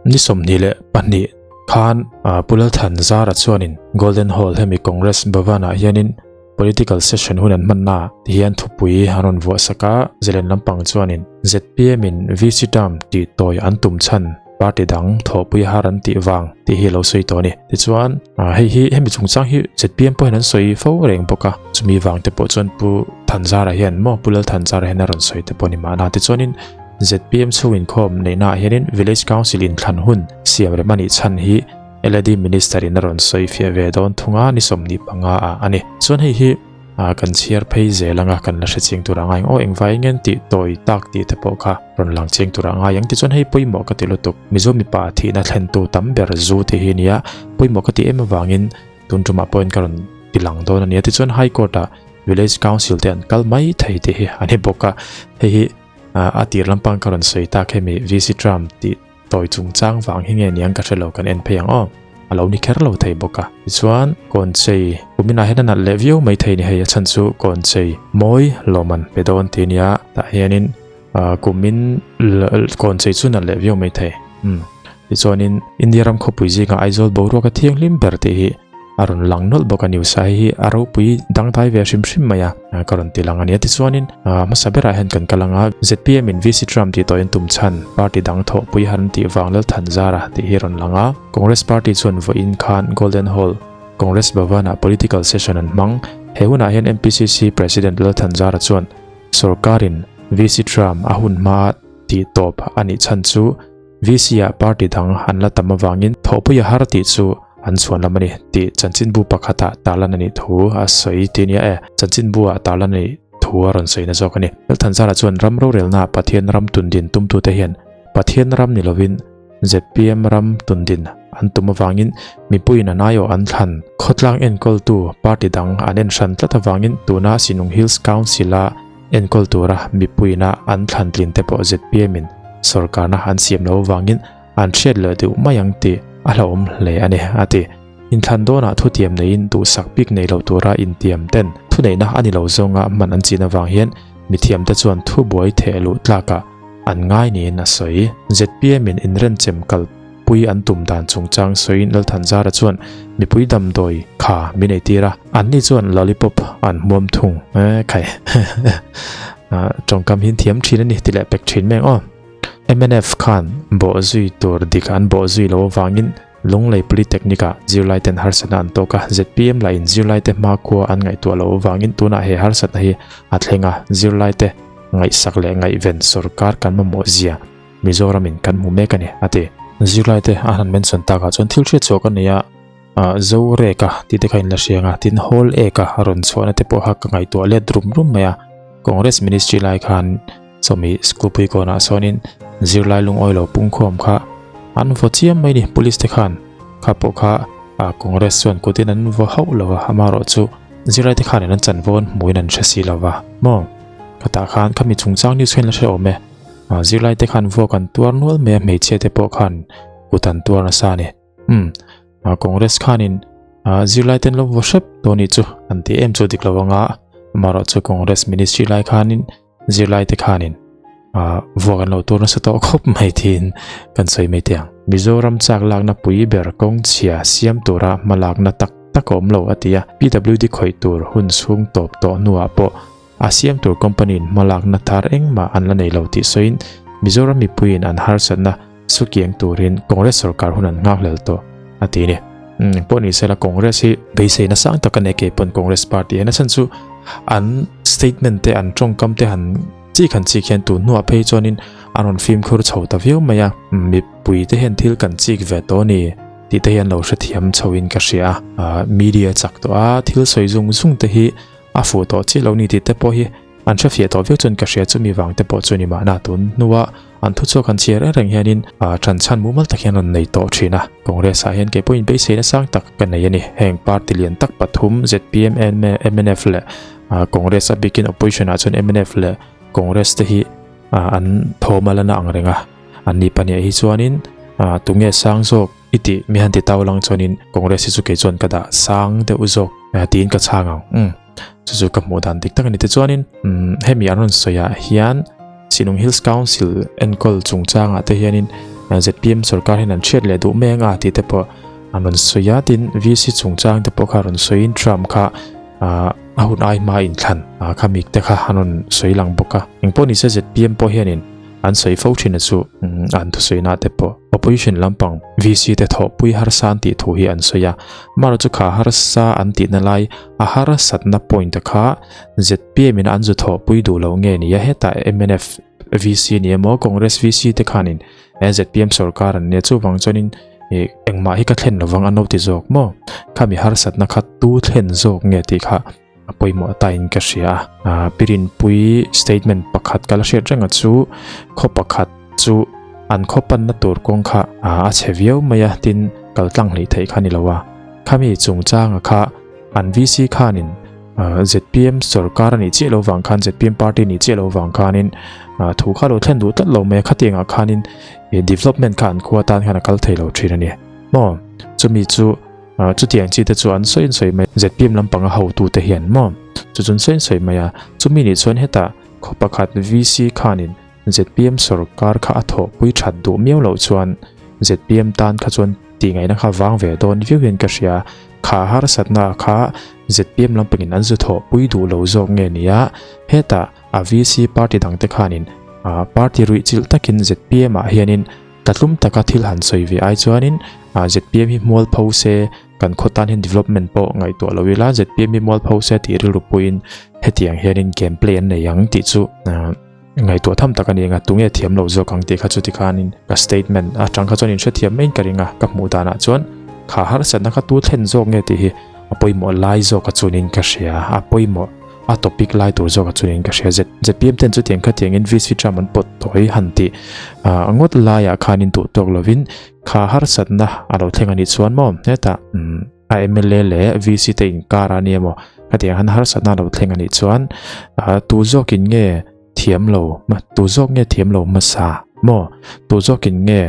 Ni 22 khan Pu Lalthanzara chuanin Golden Hall hemi Congress Bhavan-ah hianin Political session hun an hmanna ti hian thupui an rawn vuah sak a, zalen lampang chuanin zpm in VC term tih tawi an tum chhan party dang thawhpui har an tih vang tih hi a lo sawi tawh a ni. Tichuan hei hi hemi chungchang hi zpm pawhin an sawi fo reng bawk a, chumi vang te pawh chuan Pu Thanzara hian maw Pu Lalthanzara hian a rawn sawi te pawh a ni mahna. Tichuanin zpm chhung inkhawm neihnaah hianin Village Council inthlan hun siam rem a nih chhan hi LAD Minister in a rawn sawi fiah ve dawn thung a, ni 25 ah a ni. Chuan hei hi kan chhiar phei zel anga kan la hre chiang tur a ngai ang. Aw engvai ngen tih tawi tak tih te pawh kha rawn lang chiang tur a ngai ang. Tichuan hei pawimawh ka ti lutuk. Mizo mipa thihna thlentu tam ber zu tih hi nia pawimawh ka ti em avangin tun tumah pawhin ka rawn ti lang dawn a nia. Tichuan High Court ah Village Council te an kal mai thei tih hi a ni bawk a. Hei hi a tir lampang ka rawn sawi tak hemi VC Trump tih Tawi chungchang vang hi nge niang ka hre lo kan en phei ang aw. A lo ni kher lo thei bawk a. Tichuan, Kawnchei kuminah hian a nalh leh viau mai thei ni hei a chhan chu Kawnchei mawi lawm an pe dawn ti nia. Tah hianin kumin Kawnchei chu nalh leh viau mai thei. Umm. Tichuanin India ram khawpui zingah Aizawl boruak a thianghlim ber tih hi a rawn lang nawlh bawk a ni usa hei hi a ropui dangdai ve hrim hrim mai a ka rawn ti lang a ni a tichuanin hmasa berah hian kan kal ang a zpm in vc trump tih tawhin tum chhan party dang thawhpui har an tih vang Lalthanzara tih hi a rawn lang a Congress party chuan vawiin khan Golden Hall Congress Bhavan ah political session an hmang he hunah hian MPCC President Lalthanzara chuan sorkarin vc trump a hun hma tih tawp a nih chhan chu VC-ah party dang an la tam avangin thawhpui a har tih chu an chhuan lam a ni tih chanchinbu pakhatah tarlan a nih thu a sawi ti nia e. Chanchinbu-ah tarlan a nih thu a rawn sawi na zawk a ni. Lalthanzara chuan ram rorelnaah Pathian ram tundin tumtute hian Pathian ram ni lovin zpm ram tundin an tum avangin mipuiin an aiawh an thlan. Khawtlang enkawltu party dang an en hran tlat avangin tuna Sinung Hills Council-a Enkawl tura mipuiina an thlan tlin te pawh zpm in sawrkarna an siam loh avangin an hriat leh deuh mai ang tih a hlauhawm hle a ni, a ti. Inthlan dawnah thutiam neiin duhsak bik nei lo tura intiam ten thuneihna a ni lo zawnga hman an chin avang hian mithiamte chuan thubuai theh luh tlakah an ngai niin a sawi. Zpm in inrenchem kal pui an tum dan chungchang sawiin Lalthanzara chuan mipui damdawi kha min eitir a, anni chuan lollipop an hmuam thung. E khai tawngkam hin thiam thin a ni ti leh pek thin mai ang aw. Mnf khan bawhzui tur dik an bawhzui lo avangin Lunglei Polytechnic ah zirlaiten harsatna an tawk a, zpm lahin zirlaite hmakhua an ngaihtuah loh avangin tunah he harsatna hi a thleng a, zirlaite ngaihsak leh ngaihven sorkar kan mamawh zia Mizoram in kan hmu mek a ni, a ti. Zirlaite a han mention takah chuan thil hriat chhuah ka nei a, zo rek a tih te kha in la hria ang a, tin hall ek a rawn chhuahna te pawh kha ka ngaihtuah let rum rum mai a, Congress Ministry lai khan sawmi school pui kawnah sawnin zirlai lungawi lo pungkhawm kha an vaw chiam mai ni, police te khan kha pawh kha Congress chuan kutin an vaw hauh lo a, amaherawhchu zirlai te khanin an chanvawn hmuin an hre si lo va maw, khatah khan khami chungchang news kha in la hre awm e. Zirlai te khan vuak an tuar nual mai a, hmeichhia te pawh khan kut an tuar nasa a ni. Umm, Congress khanin zirlai ten lo vaw hrep tawh nih chu an ti em chu dik lo anga, amaherawh chu Congress ministry lai khanin zirlai te khanin vuak an lo tuar nasa tawh khawp mai tiin kan sawi mai teh ang. Mizoram chak lakna pui ber kawng chhia siam tura hmalakna tak tak a awm lo a ti a, PWD khawih tur hun chhung tawp tawh hnuah pawh A siam tur company in hmalakna thar engmah an la nei lo tih sawiin Mizoram mipuiin an harsatna sukiang turin Congress sorkar hun an nghakhlel tawh a ti a ni. Pawh ni sela Congress hi beiseina sang tak a nei kei pawn Congress party hian a chhan chu an statement te an tawngkam te han chik han chik hian tun hnuah phei chuanin an rawn fimkhur chho ta viau mai a, mipui te hian thil kan chik ve tawh a ni tih te hi an lo hrethiam chhoin ka hria a, media chak tawh a thil sawi zung zung te hi A fuh tawh chiah lo ni tih te pawh hi an hre fiah tawh viau chuan ka hria chumi vang te pawh chu ni mahna tun hnua an thuchhuak han chhiar reng reng hianin ṭan chhan mumal tak hian rawn nei tawh ṭhin a. Congress ah hian kei pawhin beiseina sang tak ka nei a ni. Heng party lian tak pathum zpm, mnf leh Congress a bikin opposition ah chuan mnf leh Congress te hi an thawm a la na ang reng a. An ni pahnih ah hi chuanin tunge sang zawk I tih mi han ti tau lang chuanin Congress hi chu kei chuan ka dah sang deuh zawk tiin ka chhang ang. Umm chu chu ka hmuh dan dik tak a ni. Tichuanin umm hemi an rawn sawi ah hian Sinung Hills Council enkawl chungchangah te hianin ZPM sorkar hian an hriat leh duh mai anga tih te pawh an rawn sawi a, tin VC chungchang te pawh kha rawn sawiin Trump kha a hun ai hma inthlan kha mik te kha an rawn sawi lang bawk a. Engpawh nise ZPM pawh hianin an sawi fo thin a chu an thusawi na te pawh opposition lampang VC te thawhpui harsa an tih thu hi an sawi a, amaherawhchu chu kha harsa an tihna lai a harsatna point a kha ZPM in an zu thawhpui duh loh nge ni a, hetah mnf VC ni emaw Congress VC te khanin ZPM sorkar an nia chuvang chuanin engmah hi ka thlen lovang an lo ti zawk maw khami harsatna kha tu thlen zawk nge tih kha a pawimawh tain ka hria a Pirinpui statement pakhat ka la hriat reng a chu khaw pakhat chu an khaw panna tur kawng kha a chhe viau mai a tin kal tlang hleih theih kha ni lo a khami chungchanga kha an VC khanin ZPM sorkar a nih chiah lo vang khan ZPM party nih chiah lo vang khanin thu kha lo thlen duh tlat lo mai a khatiangah khanin development kha an khua tan khan a kal thei lo thin a ni maw chumi chu chutiang chi te chu an sawi an sawi mai ZPM lampanga hotute hian maw chu chu an sawi an sawi mai a chumi nih chuan hetah khaw pakhat VC khanin ZPM sorkar kha a thawhpui that duh miau loh chuan ZPM tan kha chuan tihngaihna kha vang ve dawn viau hian ka hria. Kha harsatna kha ZPM lampangin an zu thawhpui duh lo zawk nge nia, hetah a VC party dangte khanin party ruih chilh takin ZPM ah hianin tlatlum taka thil han sawi ve ai chuanin ZPM hi hmual pho se kan khaw tan hian development pawh ngaihtuah lo ila ZPM hi hmual pho se tih rilru puiin hetiang hianin game play an nei ang tih chu Ngaihtuah tham tak a ni anga tunge thiam lo zawk ang tih kha chuti khanin ka statement atang kha chuan in hrethiam maiin ka ring a, ka hmuh danah chuan kha harsatna kha tu thlen zawk nge tih hi a pawimawh lai zawk a chunin ka hria, a pawimawh a topic lai tur zawk a chunin ka hria. ZPM ten chutiang khatiangin VC term an pawt tawi han tih ngawt laiah khanin duh tawk lovin kha harsatna a lo thleng a nih chuan maw hetah a mla leh VC te inkar a nia maw khatiang han harsatna lo thleng a nih chuan tu zawkin nge thiam lo tu zawk nge thiam lo hmasa maw tu zawkin nge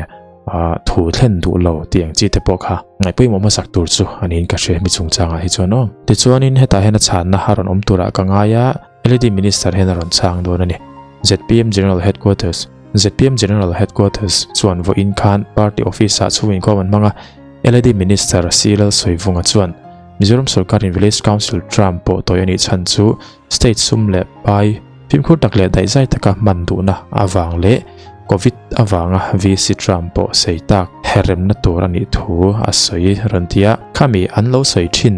thu thlen duh lo tih ang chi te pawh kha ngaihpawimawh hmasak tur chu a niin ka hria hemi chungchangah hi chuan aw tichuanin hetah hian a chhanna a rawn awm turah ka ngai a LED Minister hian a rawn chhang dawn a ni ZPM General Headquarters ZPM General Headquarters chuan vawiin khan party office ah chhung inkhawm an hmang a LAD Minister C Lalsawivunga chuan Mizoram sorkarin Village Council term pawh tawi a nih chhan chu state sum leh pai fimkhur tak leh daihzai taka hman duhna avang leh Covid avanga VC term pawh sei tak herremna tur a nih thu a sawi rawn ti a. Khami an lo sawi thin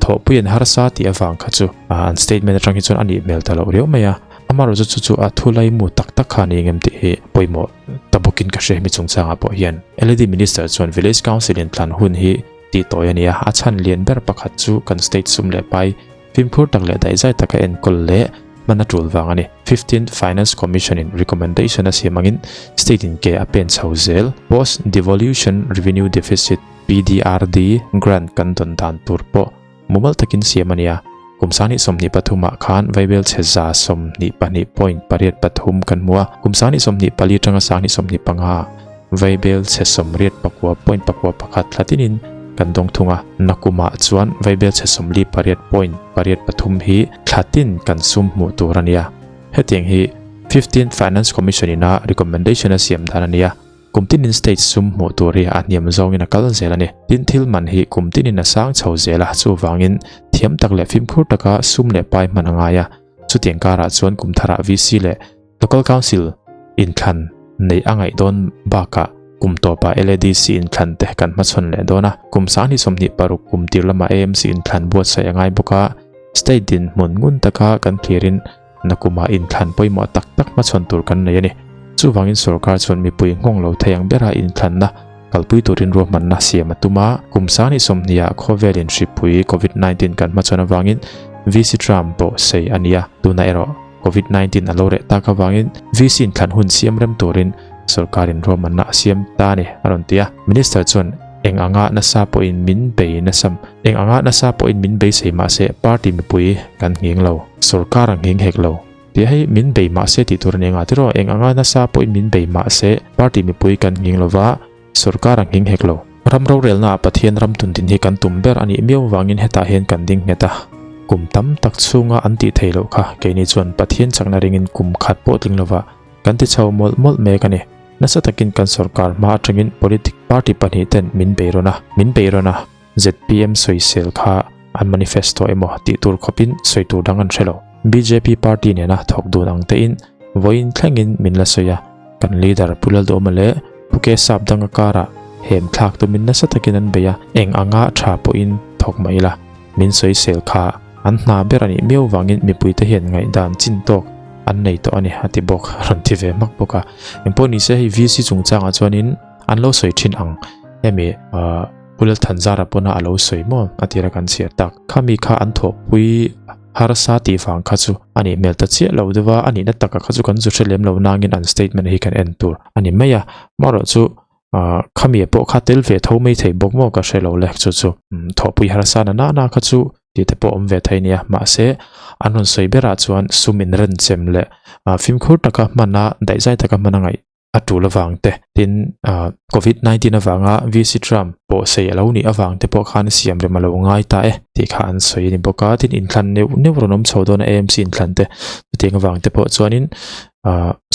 thawhpui an harsa tih avang kha chu an statement atang hi chuan a nih hmel ta loh riau mai a. Amaherawhchu chu chu a thulaimu tak tak kha a ni engem tih hi pawimawh ta bawkin ka hre hemi chungchangah pawh hian. LED Minister chuan Village Council in tlan hun hi tih tawi a ni a, a chhan lian ber pakhat chu kan state sum leh pai fimkhur tak leh daihzai taka enkawl leh hman a tul vang a ni. Fifteenth Finance Commission in recommendation a siam angin state in ke a pen chho zel. Post Devolution Revenue Deficit, PDRD, grant kan dawn dan tur pawh Mumal takin siam a nia. Kum sangni 23 ah khan Vaibel chhe 122.83 kan hmu a, kum sangni 24 atanga sangni 25 ah Vaibel chhe 89.91 thla tinin kan dawng thung a. Nakumah chuan Vaibel chhe 48.83 hi thla tin kan sum hmuh tur a nia. Hetiang hi Fifteenth Finance Commission ina recommendation a siam dan a nia. Kum tinin state sum hmuh tur hi a hniam zawngin a kal zel a ni. Tin, thil man hi kum tinin a sang chho zel a, chuvangin thiam tak leh fimkhur taka sum leh pai hman a ngai a. Chutiang karah chuan kum tharah VC leh Local Council inthlan neih a ngaih dawn bakah kum tawpah LADC inthlan te kan hmachhawn leh dawn a. Kum 2026 kum tir lamah AMC inthlan buatsaih a ngai bawk a, state dinhmun ngun taka kan thlirin Nakumah inthlan pawimawh tak tak hmachhawn tur kan nei a ni. Chuvangin sorkar chuan mipui nghawng lo thei ang bera inthlanna kalpui turin ruahmanna siam a tum a. Kum 2020 ah khawvelin hripui Covid 19 kan hmachhawn avangin VC Trump pawh sei a ni a. Tunah erawh Covid 19 a lo reh tak avangin VC inthlan hun siam rem turin sorkarin ruahmanna a siam ta a ni, a rawn ti a. Minister chuan eng anga nasa pawhin min bei nasa eng anga nasa pawhin min beisei mahse party mipui kan nghing lo. Sorkar a nghing hek lo. Tih hei min bei mahse tih tur a ni anga tiraw eng anga nasa pawhin min bei mahse party mipui kan nghing lova sorkar a nghing hek lo. Ram rorelnaah Pathian ram tun din hi kan tum ber a nih miau vangin hetah hian kan ding nghet a. Kum tam tak chhunga an tih theih loh kha keini chuan Pathian chakna ringin kum khat pawh tling lova kan ti chho mawlh mawlh mek a ni. Nasa takin kan sorkar hma atangin politic party pahnihten min beirawn a, min beirawn a, zpm sawisel kha an manifesto emaw tih tur khawpin sawi tur dang an hre lo. Bjp party nena thawk dun ang tein vawiin thlengin min la sawi a, kan leader Pu Lalduhawma leh Pu Kesap danga karah hem thlak tumin nasa takin an bei a, eng anga tha pawhin thawk mah ila min sawisel kha an hna ber a nih miau vangin mipuite hian ngaihdan chin tawk an nei tawh a ni a ti bawk, a rawn ti ve hmak bawk a. Engpawh nise hei VC chungchangah chuanin an lo sawi thin ang hemi ahh Pu Lalthanzara pawna a lo sawi maw a tira kan chhiar tak. Khami kha an thawhpui harsa tih vang kha chu a nih hmel ta chiah lo deuh a, a nihna taka kha chu kan zu hre lem lo nangin an statement hi kan en tur a ni mai a. Amaherawhchu chu ahh khami pawh kha tel ve tho mai thei bawk maw ka hre lo le chu chu thawhpui harsa na nana kha chu tih te pawh awm ve thei nia. Mahse an rawn sawi berah chuan sum inrenchem leh fimkhur taka hman a daihzai taka hman a ngaih a tul avang te, tin Covid 19 avanga VC Trump pawh sei a lo nih avang te pawh khan siam rem a lo ngai ta e tih kha an sawi a ni bawk a, tin inthlan neuh neuh rawn awm chho dawn a AMC inthlan te chutiang avang te pawh chuanin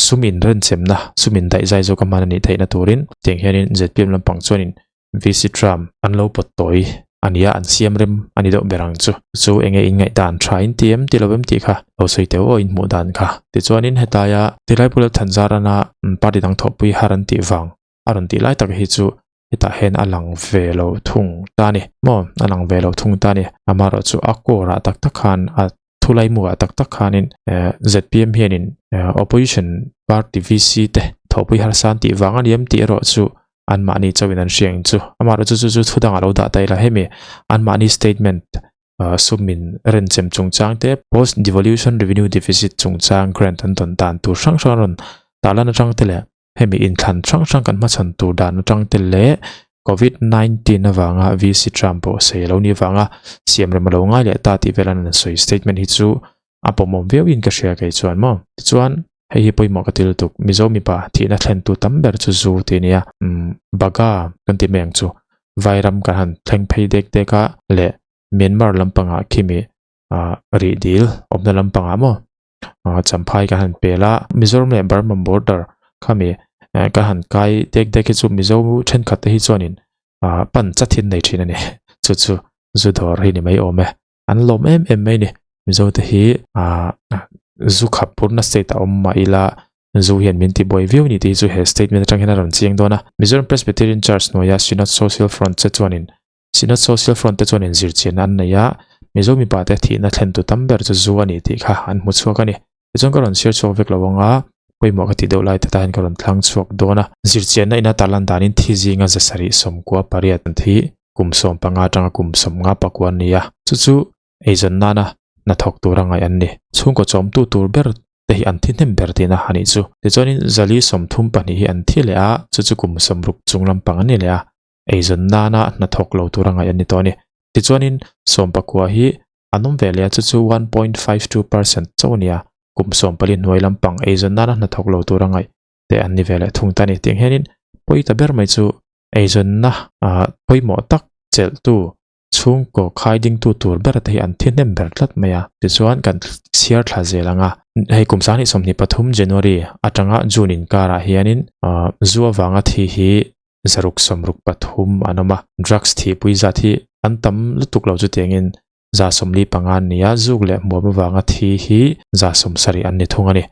sum inrenchemna sum indaihzai zawk a hman a nih theihna turin tiang hianin zpm lampang chuanin VC Trump an lo pawt tawi a nia an siam rem a ni deuh ber ang chu. Chu enge in ngaih dan tha in ti em ti lo em tih kha lo sawi teuh aw in hmuh dan kha. Tichuanin hetaia tilai Pu Lalthanzar ana party dang thawhpui har an tih vang a rawn tih lai tak hi chu hetah hian a lang ve lo thung ta a ni maw a lang ve lo thung ta a ni. Amaherawhchu a core ah tak tak khan a thulai muah tak tak khanin zpm hianin opposition party VC te thawhpui harsa an tih vang a ni em tih erawh chu anmahni chauhin an hria ang chu. Amaherawhchu chu chu thu dangah lo dah ta ila hemi anmahni statement sum in renchem chungchang te post devolution revenue deficit chungchang grant an dawn dan tur hrang hrang a rawn tarlan atang te leh Hemi inthlan hrang hrang kan hmachhawn tur dan atang te leh Covid 19 avanga VC Trump pawh sawi a lo nih avanga siam rem a lo ngai leh ta tih vel an sawi statement hi chu a pawmawm viau in ka hria kei chuan maw. Tichuan hei hi pawimawh ka ti lutuk Mizo mipa thihna thlentu tam ber chu zu tih a nia umm Baga kan ti mai ang chu Vairam kan han thleng phei dek dek a leh Myanmar lampangah khimi ah rih dil awmna lampangah maw. Champhai ka han pel a, Mizoram leh Burma border khami ka han kai dek dek hi chu Mizo thenkhat te hi chuanin pan chat hi an nei thin a ni, chu chu zu dawr hi ni mai awm e, an lawm em em mai a ni, Mizo te hi zu khap purna state a awm mah ila zu hian min tibuai viau a ni tih hi chu he statement atang hian a rawn chiang dawn a, Mizoram Presbyterian Church hnuaia Synod Social Front che chuanin Synod Social Front te chuan inzirchianna an nei a, Mizo mipa te thihna thlentu tam ber chu zu a ni tih kha an hmu chhuak a ni. Tichuan ka rawn chhiar chhuak vek lo ang a, pawimawh ka tih deuh lai te tan hian ka rawn thlang chhuak dawn a. Zirchianna ina tarlan danin thi zinga zasarih sawmkua pariat an thi, kum 15 atanga kum 50 pakua an ni a, chu chu eizawn nana hnathawk tura ngaih an ni. Chhungkaw chawmtu tur ber te hi an thi hnem ber tihna a nih chu. Tichuanin zali 32 hi an thi leh a, chu chu kum 60 chung lampang an ni leh a. Eizawn nana hnathawk lo tura ngaih an ni tawh a ni. Tichuanin sawmpakua hi an awm ve leh a, chu chu 1.52% chauh a ni a, kum 14 hnuai lampang eizawn nana hnathawk lo tura ngaih te an ni ve leh thung ta a ni. Tiang hianin pawi ta ber mai chu eizawnna pawimawh tak chelhtu chhungkaw khai dingtu tur ber te hi an thi hnem ber tlat mai a. Tichuan kan chhiar thla zel ang a, hei kum 2023 January atanga June inkarah hianin zu avanga thi hi zaruk 63 an awm a, drugs thihpui zat hi an tam lutuk lo chutiangin 45 an ni a, zuk leh hmuam avanga thi hi 70 an ni thung a ni.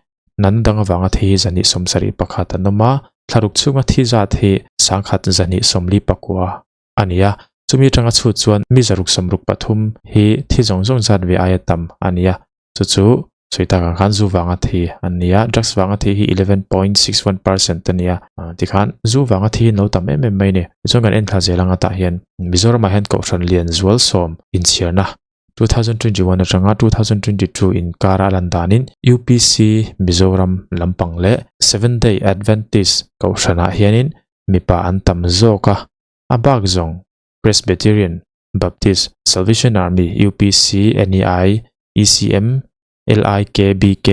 Natna dang avanga thi hi 271 an awm a, thlaruk chhunga thi zat hi 1,249 a ni a, chumi atanga chhut chuan mi 663 hi thi zawng zawng zat ve aia tam a ni a, Chu chu sawi tak ang khan zu vanga thi an ni a, drugs vanga thi hi 11.61% a ni a, tikhan zu vanga thi hi an lo tam em em mai a ni. Tichuan kan en thla zel anga tah hian Mizoramah hian Kohhran lian zual sawm inchhiarna 2021 atanga 2022 inkara a lan danin UPC Mizoram lampang leh Seventh Day Adventist Kohhranah hianin mipa an tam zawk a, a bak zawng Presbyterian Baptist, Salvation Army, UPC, NEI, ECM, LIKBK,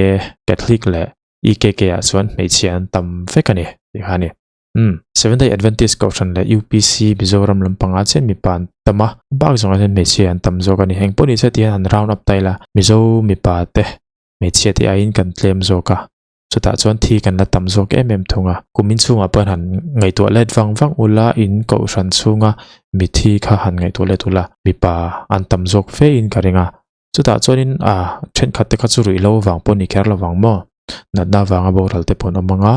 Catholic leh EKK ah chuan hmeichhia an tam vek a ni tih kha a ni. Umm, Seventh Day Adventist Kohhran leh UPC Mizoram lampangah chian mipa an tam a, bak zawngah hian hmeichhia an tam zawk a ni. Engpawh ni se ti hian han round up ta ila, Mizo mipa te hmeichhia te aiin kan tlem zawk a. Chutah chuan thi kan la tam zawk em em thung a. Kum inchhungah pawh han ngaihtuah let vang vang ula, in kohhran chhunga mithi kha han ngaihtuah let ula, mipa an tam zawk fe in ka ring a. Chutah chuanin a thenkhat te kha chu ruihhlo vang pawh ni kher lovang maw? Natna vanga boral te pawh an awm ang a.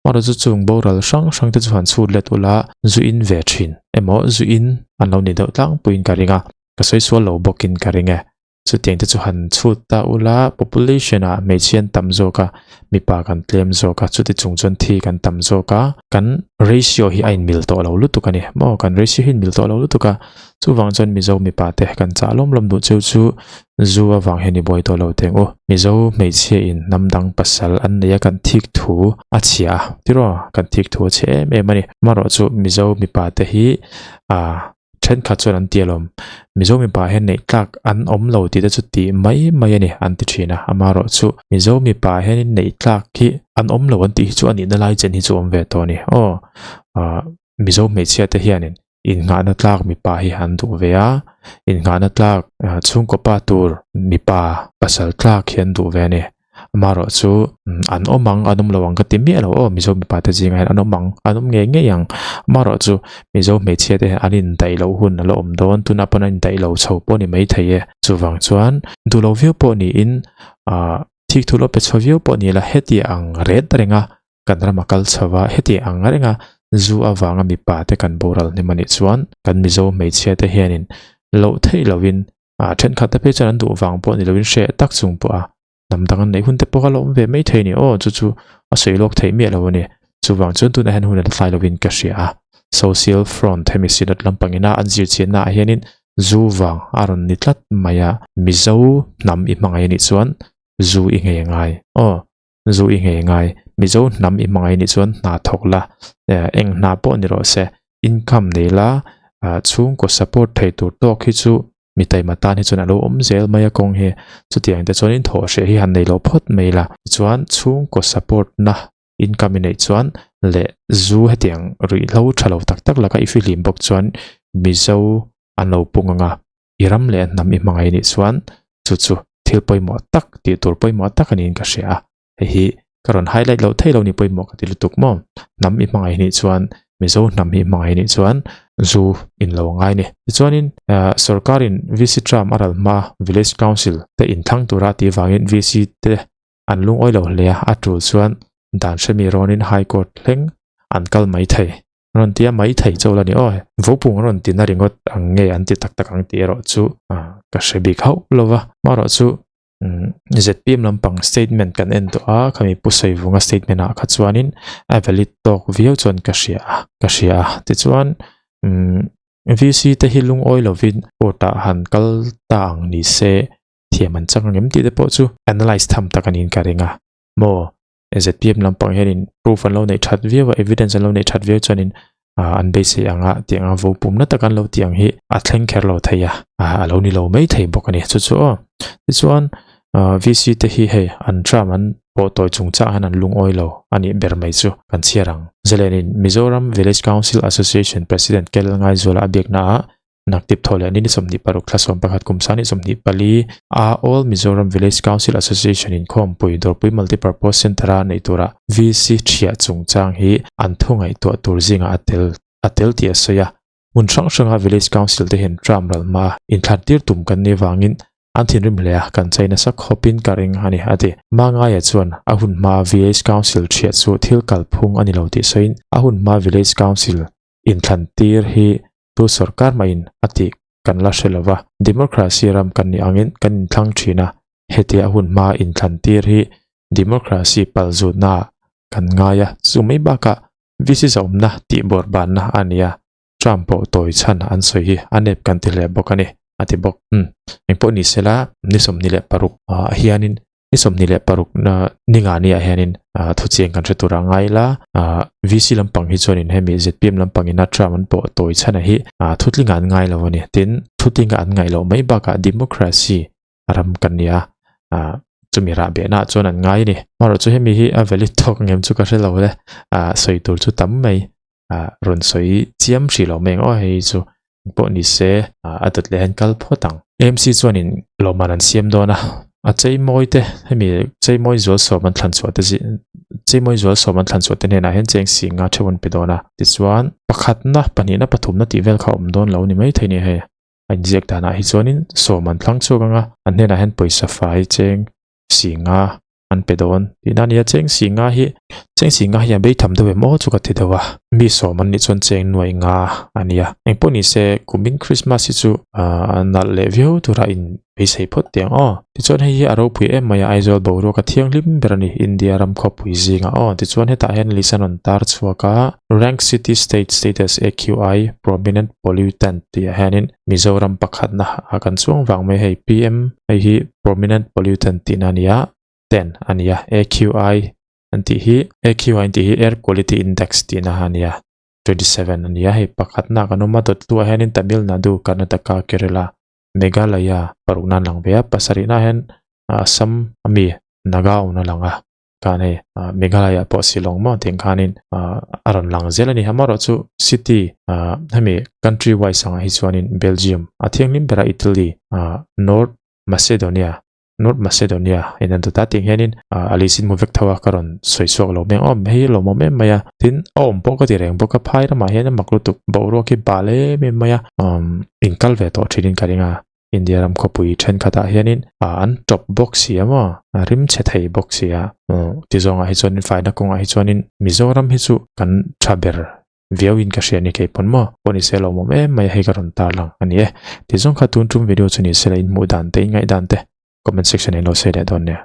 Hmanraw chu chung boral hrang hrang te chu han chhut let ula, zu in ve thin emaw zu in an lo ni deuh tlangpuiin ka ring a, ka sawi sual lo bawkin ka ring e. Chutiang te chu han chhut ta ula, population ah hmeichhia an tam zawk a, mipa kan tlem zawk a, chuti chung chuan thi kan tam zawk a, kan ratio hi a inmil tawh lo lutuk a ni maw, kan ratio hi inmil tawh lo lutuk a, chuvang chuan Mizo mipa te kan chah lawm lawm duh cheu chu zu avang hian i buai tawh lo teng u. Mizo hmeichhia in hnam dang pasal an nei a kan thik thu a chhia a, tiraw kan thik thu a chhia em em a ni. Amaherawhchu Mizo mipa te hi ah Thenkhat chuan an ti alawm, Mizo mipa hian neih tlak an awm lo tih te chu tih mai mai a ni an ti thin a, amaherawh chu Mizo mipa hianin neih tlak hi an awm lo an tih hi chu a nihna lai chen hi chu awm ve tawh a ni. Aw, Mizo hmeichhia te hianin innghahna tlak mipa hi an duh ve a, innghahna tlak chhungkaw pa tur mipa pasal tlak hi an duh ve a ni. Amaherawh chu an awm ang, an awm lo ang ka ti miah lo aw, Mizo mipa te zingah hian an awm ang, an awm ngei ngei ang. Amaherawh chu Mizo hmeichhia te hian an indaih loh hun a la awm dawn, tunah pawn an indaih lo chho pawh a ni maithei e. Chuvang chuan duh lo viau pawh niin ah thik thu lo pe chho viau pawh ni la heti ang ret renga kan rama kal chho a, heti ang renga zu avanga mipa te kan boral hnem a nih chuan kan Mizo hmeichhia te hianin loh theih lovin ah thenkhat te phei chuan an duh vang pawh ni lovin hreh tak chung pawh a hnam dang an neih hun te pawh kha la awm ve mai thei a ni aw chu chu a sawi lawk theih miah lo a ni chuvang chuan tunah hian hun a la tlai lovin ka hria a social front hemi synod lampang ina an zir chianna ah hianin zu vang a rawn ni tlat mai a mizo hnam i hmangaih anih chuan zu i nghei angai aw zu i nghei angai mizo hnam i hmangaih anih chuan hna thawk la eng hna pawh ni rawh se income nei la chhungkaw support thei tur tawk hi chu Mi taima tan hi chuan a lo awm zel mai a kawng hi. Chutiang te chuanin thawh hreh hi han nei lo phawt mai la. Tichuan chhungkaw support na income i neih chuan leh zu hetiang ruihhlo tha lo tak tak laka i fihlim bawk chuan Mizo an lo pung ang a, i ram leh a hnam i hmangaih nih chuan chu chu thil pawimawh tak tih tur pawimawh tak a niin ka hria a. Hei hi ka rawn highlight loh theih lo ni pawimawh ka ti lutuk maw. Hnam i hmangaih nih chuan Mizo hnam hi hmangaih nih chuan zu in lo ngai ni. Tichuanin sorkarin VC term a ral hma Village Council te inthlang tura tih vangin VC te an lungawi lo hle a, a tul chuan dan hremi rawnin High Court thleng an kal mai thei. Rawn tia mai thei chaw la ni aw. Vopung rawn tina ringawt ang nge an ti tak tak ang tih erawh chu ka hre bik hauh lo va. Amaherawh chu ZPM lampang statement kan en tawh a khami pu Saivunga statement ah kha chuanin a valid tawk viau chuan ka hria a ka hria a tichuan umm VC te hi lungawi lovin court ah han kal ta ang ni se thiam an chang angem tih te pawh chu analyse tham tak anin ka ring a maw ZPM lampang hianin proof an lo neih that viau a, evidence an lo neih that viau chuanin an beisei anga tih anga vo pumna tak an lo tih ang hi a thleng kher lo thei a, a lo ni lo mai thei bawk a ni. Chu chu aw. Tichuan VC te hi hei an term an pawh tawi chung chah hian an lungawi lo a nih ber mai chu kan chhiar ang. Zalenin Mizoram Village Council Association President Kel Ngaizuala a biakna ah Naktip thaw leh ni 26 thla 11 kum sani 24 a All Mizoram Village Council Association inkhawmpui Dawrpui Multipurpose Centre-a neih tura VC thiah chungchang hi an thu ngaihtuah tur zingah a tel a tel tih a sawi a. Hmun hrang hranga Village Council te hian tram ral hmaa inthlantir tum kan nih vangin an thinrim hle a, kan chei nasa khawpin ka ring a ni, a ti. Mangaia chuan a hun hmaa Village Council thiah chu thil kalphung a ni lo tih sawiin a hun hmaa Village Council inthlantir hi Tu sorkar mahin a tih kan la hre lova, democracy ram kan nih angin kan inthlang thin a, hetia a hun hmaa inthlan tir hi democracy palzutna ah kan ngai a, chu mai bakah VC zaawmna tih bawrhbanna a ni a, Trump pawh tawi chhan an sawi hi a nep kan ti hle bawk a ni, a ti bawk. Umm, engpawh ni sela ni 26 ah hianin Ni 26 na ninga ni ah hianin thuchiang kan hre tur a ngai la, VC lampang hi chuanin hemi zpm lampang ina term an pawh tawi chhan a hi thutlinga an ngai lo a ni. Tin, thutlinga an ngaih loh mai bakah democracy ram kan ni a, chumi rah behna ah chuan an ngai a ni. Amaherawhchu chu hemi hi a valid tawk ang em chu ka hre lo le, sawi tur chu tam mai. ah rawn sawi chiam hrih lo mai ang aw hei chu pawh ni se ah a dawt leh hian kal phawt ang. AMC chuanin lawmman an siam dawn a. A cheimawi te hemi cheimawi zual sawm an thlan chhuah te zing cheimawi zual sawm an thlan chhuah te hnenah hian cheng si nga theuh an pe dawn a tichuan pakhatna pahnihna pathumna tih vel kha a awm dawn lo ni maithei ni hei a inziak danah hi chuanin sawm an thlang chhuak ang a an hnenah hian pawisa fai cheng si nga an pe dawn tihna a ni a cheng si nga hi cheng si nga hi a bei tham deuh em aw chu ka ti deuh a mi sawm an nih chuan cheng nuaih nga a ni a engpawh ni se kumin Christmas hi chu ahh a nalh leh viau tura in beisei phawt teh ang aw tichuan hei hi a ropui em mai a Aizawl boruak a thianghlim ber a ni India ram khawpui zingah aw tichuan hetah hian list an rawn tar chhuak a rank city state status AQI prominent pollutant tih ah hianin Mizoram pakhatna a kan chuang vang mai hei PM hei hi prominent pollutant tihna a ni a ten a ni a AQI an tih hi AQI an tih hi air quality index tihna a ni a 27 a ni a hei pakhatna kan awm a dawttu ah hianin Tamil Nadu Karnataka Kerala Meghalaya paruk nan lang ve a pasarihna hian Assam ami Nagaon a lang a khan hei Meghalaya pawh Shillong maw tih ang khanin a rawn lang zel a ni amaherawh chu city hemi country wise angah hi chuanin Belgium a thianghlim berah Italy North Macedonia North Macedonia in an dawt a tih ang hianin a list in hmu vek tho a ka rawn sawi chhuak lo mai ang aw hei hi lawmawm em mai a tin a awm pawh ka ti reng bawk a phai ramah hian a mak lutuk boruak hi bal em em mai a in kal ve tawh thin in ka ring a India ram khawpui thenkhatah hianin an tawp bawk si a maw a rim chhe thei bawk si a ti zawngah hi chuanin faina kawngah hi chuanin Mizoram hi chu kan tha ber viau in ka hria a ni kei pawn maw pawh ni se lawmawm em mai a hei ka rawn tar lang a ni e ti zawng kha tun tum video chu ni se la in hmuh dan te in ngaih dan te comment section ah in lo sawi leh dawn nia.